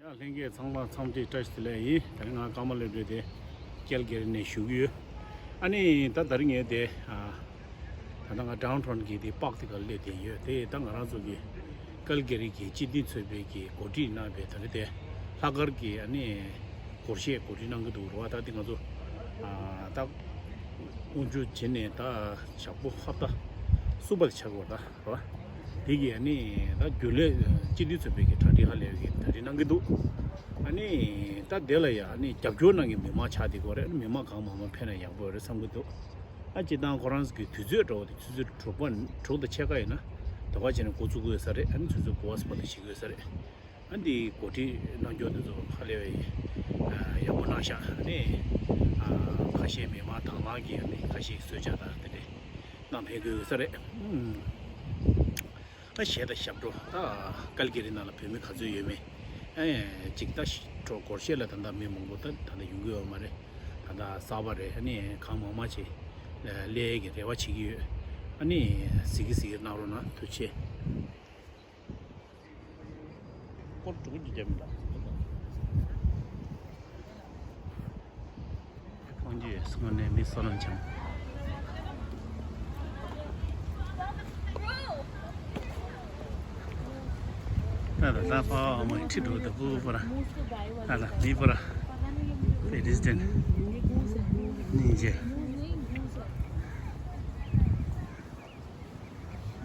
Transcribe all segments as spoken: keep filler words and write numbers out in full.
ཡང་ལྷན་རྒྱས་ཚང་མ་འཚམས་འདྲི་བཀྲ་ཤིས་བདེ་ལེགས་ཡིན། ད་རིང་ང་ཀརྨ་སློབ་གྲྭའི་དེ་ཀལ་གྷི་རི་ནས་ཞུ་གི་ཡོད། ཨ་ནི་ད་ད་རིང་ངས་དེ་ཨ་ད་ལྟ་ང་ཌའུན་ཊའུན་གི་དེ་པཱག་དེ་ག་ལ་སླེབས་བསྡད་ཡོད། དེ་ད་ང་རང་ཚོ་གི་ཀལ་གྷི་རི་གི་སྤྱི་མཐུན་ཚོགས་པའི་གི་གོ་སྒྲིག་གནང་བའི་ད་རེས་དེ་ལྷག་དཀར་གི་ཨ་ནི་སྒོར་གཞས་གོ་སྒྲིག་གནང་གི་འདུག་རེད་བ། ད་དེ་ང་ཚོ་ཨ་ད་དབུ་འཛུགས་བྱས་ནས་ད་ཞག་པོ་ཧབ་ཏ་གསུམ་པ་དེ་ཆགས་ཀྱི་ཡོད་རེད་ད། རེད་བ། དེ་གི་ཨ་ནི་ད་རྒྱུན་ལས་སྤྱི་འཐུས་ཚོགས་པའི་གི་གྲ་སྒྲིག་ཧ་ལས་པའི་གི་གྲ་སྒྲིག་གནང་གི་འདུག་ཨ་ནི་ད་དེ་ལ་ཡང་ཨ་ནི་རྒྱབ་སྐྱོར་གནང་མཁན་མི་མང་ཆགས་བསྡད་ཀྱི་ཡོད་རེད། ཨ་ནི་མི་མང་གང་མང་མང་ཕེབས་ན་ཡག་པོ་ཡོད་རེད་བསམ་གྱི་འདུག་ཨ་སྤྱིར་བཏང་ཁོ་རང་གི་དུས་ཚོད་འདྲ་བོ་དེ་ཆུ་ཚོད་དྲུག་པ་དྲུག་དང་ཕྱེད་ཀ་ཡིན་ན་དེ་ག་བྱས་ནས་འགོ་བཙུགས་ཀྱི་ཡོད་ས་རེད། ཨ་ནི་ཆུ་ཚོད་དགུ་པ་ཙམ་པ་དེ་བྱེད་ཀྱི་ཡོད་ས་རེད། ཨ་འདི་གོ་སྒྲིག་གནང་རྒྱུ་འདི་ཚོ་ཧ་ལས་པའི་ཡག་པོ་གནང་ཤག་ཨ་ནི་ཁ་ཤས་མི་མང་དྭང་བླངས་ཀྱིས་ཨ་ནི་ཁ་ཤས་གསོལ་ཇ་དང་དེ་འདྲས་གནང་ཕེབས་ཀྱི་ཡོད་ས་རེད། ཨ་གཞས་དང་ཞབས་བྲོ་ད་ཀལ་གྷི་རི་ནང་ལ་བོད་མི་ག་ཚོད་ཡོད་མེད་ཨ་ཅིག་ད་བྲོ་སྒོར་གཞས་ལ་ད་ལྟ་མི་མང་པོ་ད་ད་ལྟ་ཡོང་གི་ཡོད་མ་རེད། ད་ལྟ་གསར་པ་རེད། ཨ་ནི་གང་མང་མང་ཅིག་སླེབས་ཀྱི་རེ་བ་བྱེད་ཀྱི་ཡོད། ཨ་ནི་གཟིགས་ཀྱི་གཟིགས་ཀྱི་གནང་རོགས་གནང་། ཐུགས་རྗེ་ཆེ། སྐོར་དྲུག་ཅུ་བརྒྱབ་མི་འདུག་ཁོང་གིས་སྔོན་ནས་མི་བསོད་ནམས་ཆེན་པོ། ད་ད་ད་ཕ་མ་ཁྲིད་འགྲོ་ད་ཕུ་པོ་ར། ད་ད་མི་པོ་ར། ཕེ་རིས་ཏན་སྙིང་རྗེ།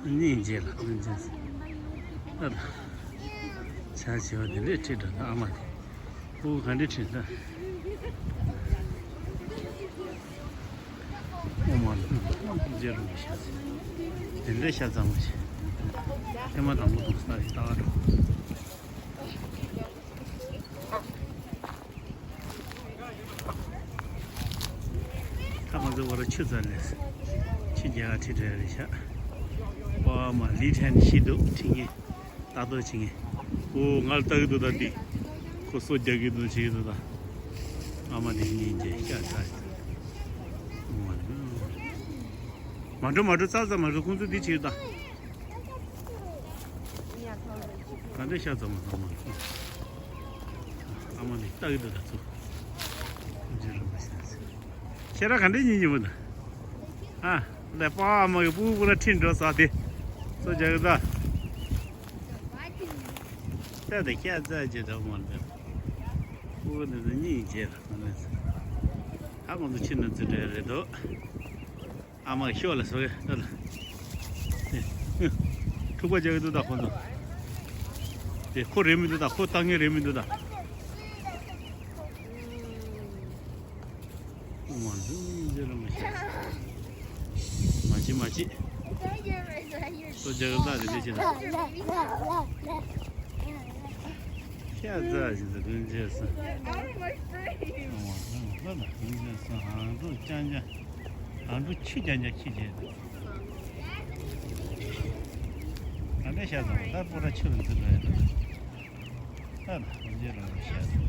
སྙིང་རྗེ་ལ་སྙིང་རྗེ། ཨ་ལ། བྱ་བྱེད་པ་དེ་འདྲས་ཁྲིད་འགྲོ་ན་ཨ་མ་དེ། ཕྲུ་གུ་ག་འདྲས་ཁྲིད་ན། ཨོ་མ་ལ། སྙིང་རྗེ་རུ་ཤ་ཚ། དེ་འདྲས་ཤ་ཚ་མ་བྱེད། ཐེངས་མ་དང་པོ་དང་ས་རི་ལྟ་བ་འགྲོ། ད་ང་ཚོ་བར་ཆུ་ཚ་ལས་ཆུ་རྒྱག་ཁྲི་བྲལ་རེད་ཤག་པ་མ་ལི་ཁྲན་ཤི་འདུག་ཁྲི་ངེ་ལྟ་རྟོག་བྱེད་ངེ། ཨོ་ང་ལ་ལྟ་གི་འདུག་ད་འདི་ཁོ་སོ་རྒྱག་གི་འདུག་བྱེད་གི་འདུག་ད་ཨ་མ་དེ་གཉིས་རྗེས་ཤ་ཚ་ཡི་འདུག་མ་འགྲོ་མ་འགྲོ་ཙག་ཙག་མ་འགྲོ། ཁོང་ཚོ་འདི་བྱེད་ད། ག་འདྲ་ཤ་ཚ་མ་ཚ་མ་ཚ། ཨ་མ་ནི་ལྟ་གི་འདུག་ད་ཚོ། ཁྱེད་རང་ག་འདྲ་ཉིན་ཉིན་མོ་ད། ཨ། ལས་པ་ཨ་མ་གི་སྤུ་གུ་ར་ཁྲིད་འགྲོ་ས་དེ། སོ་རྒྱག་གི་ད། ལྟ་དེ་ཤ་ཚ་ཅེ་འདྲ་མ་འདྲ། སྤུ་གུ་འདི་ཚོ་གཉིས་རྗེས་ལ་ང་ལས་ཚ། ཨ་ཁོང་ཚོ་ཕྱི་ནང་རྩིས་སྤྲད་རེད་འདུག་ཨ་མ་ཤོག་ལ་སོ་ཡ་ད་ལ། ཨེ། ཨེ། འཁྲུག་པ་རྒྱག་གི་འདུག་ད་ཁོ་ཚོ། དེ་ཁོ་རེད་མི་འདུག་ད་ཁོ་ལྟ་ངན་རེད་མི་འདུག་ད། མ་འདུག་འདི་ལ་མ་ཤེས། མ་བྱེད་མ་བྱེད། སོ་རྒྱག་གི་ད་དེ་འདྲ་བྱེད་ད། ཤ་ཚ་ཞིག་ཏུ་ཀུན་རྗེས་སུ། ཨ་མ་ལ་ལ་ཀུན་རྗེས་སུ་ཧང་འགྲོ་ཅང་ཅང་། ཧང་འགྲོ་ཆུ་ཅང་ཅང་ཁྱི་རྗེས་སུ། ད་ལྟ་ཤ་ཚ་བ་ད་པོ་ར་ཆུ་རུ་འཛུལ་འགྲོ་ཡ་ད། ད་ལ་ཀུན་རྗེས་རང་ལ་ཤ་ཚ།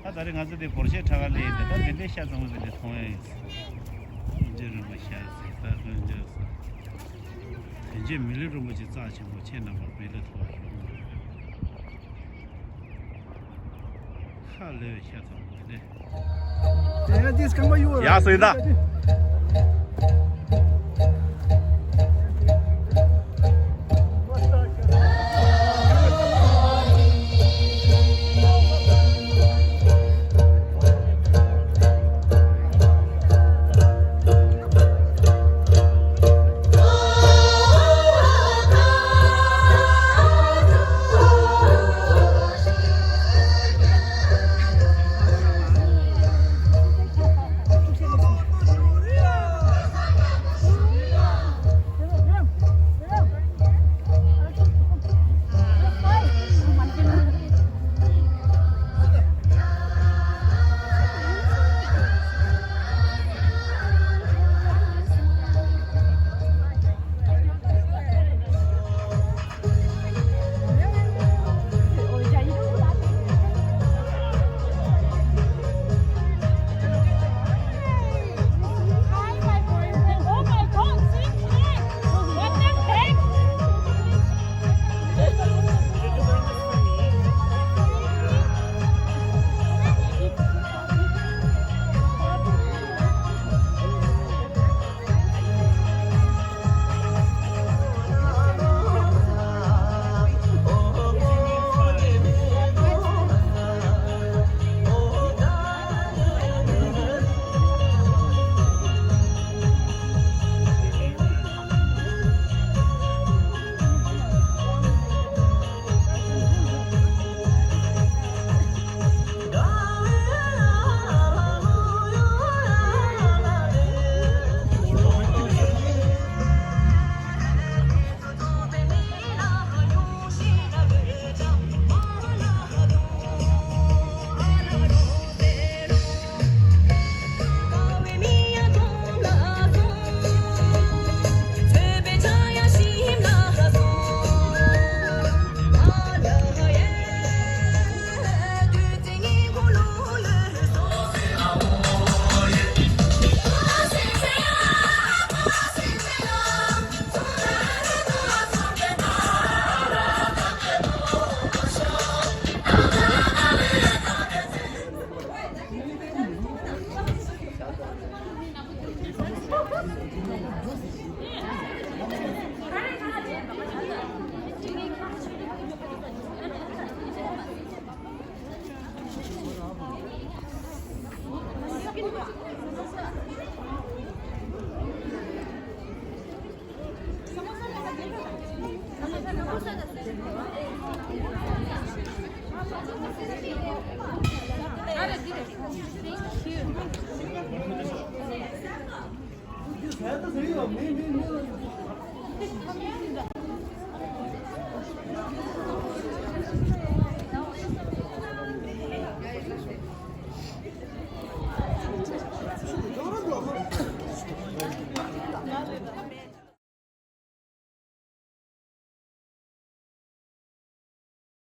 ད་ད་རེས་ང་ཚོ་དེ་སྒོར་གཞས་ཁྲ་ཁ་ལས་ཡིན་ད་དེ་འདྲའི་ཤ་ཚ་བ་དེ་འདྲ་མཐོང་ཡ་ཡིན། ཀུན་རྗེས་རང་ལ་ཤ་ཚ་ད་ཀུན་རྗེས་སུ། དོན་བྱེད་མི་ལུས་རིན་པོ་ཆེ་རྩ་ཆེན་པོ་ཁྱེད་རྣམ་པར་མི་ལ་ཐོགས་ཤོག་ཧ་ལས་པའི་ཤ་ཚ་བ་དེ་འདྲ། Yeah, this come by you. ཡ་སོ་ཡིན་ད།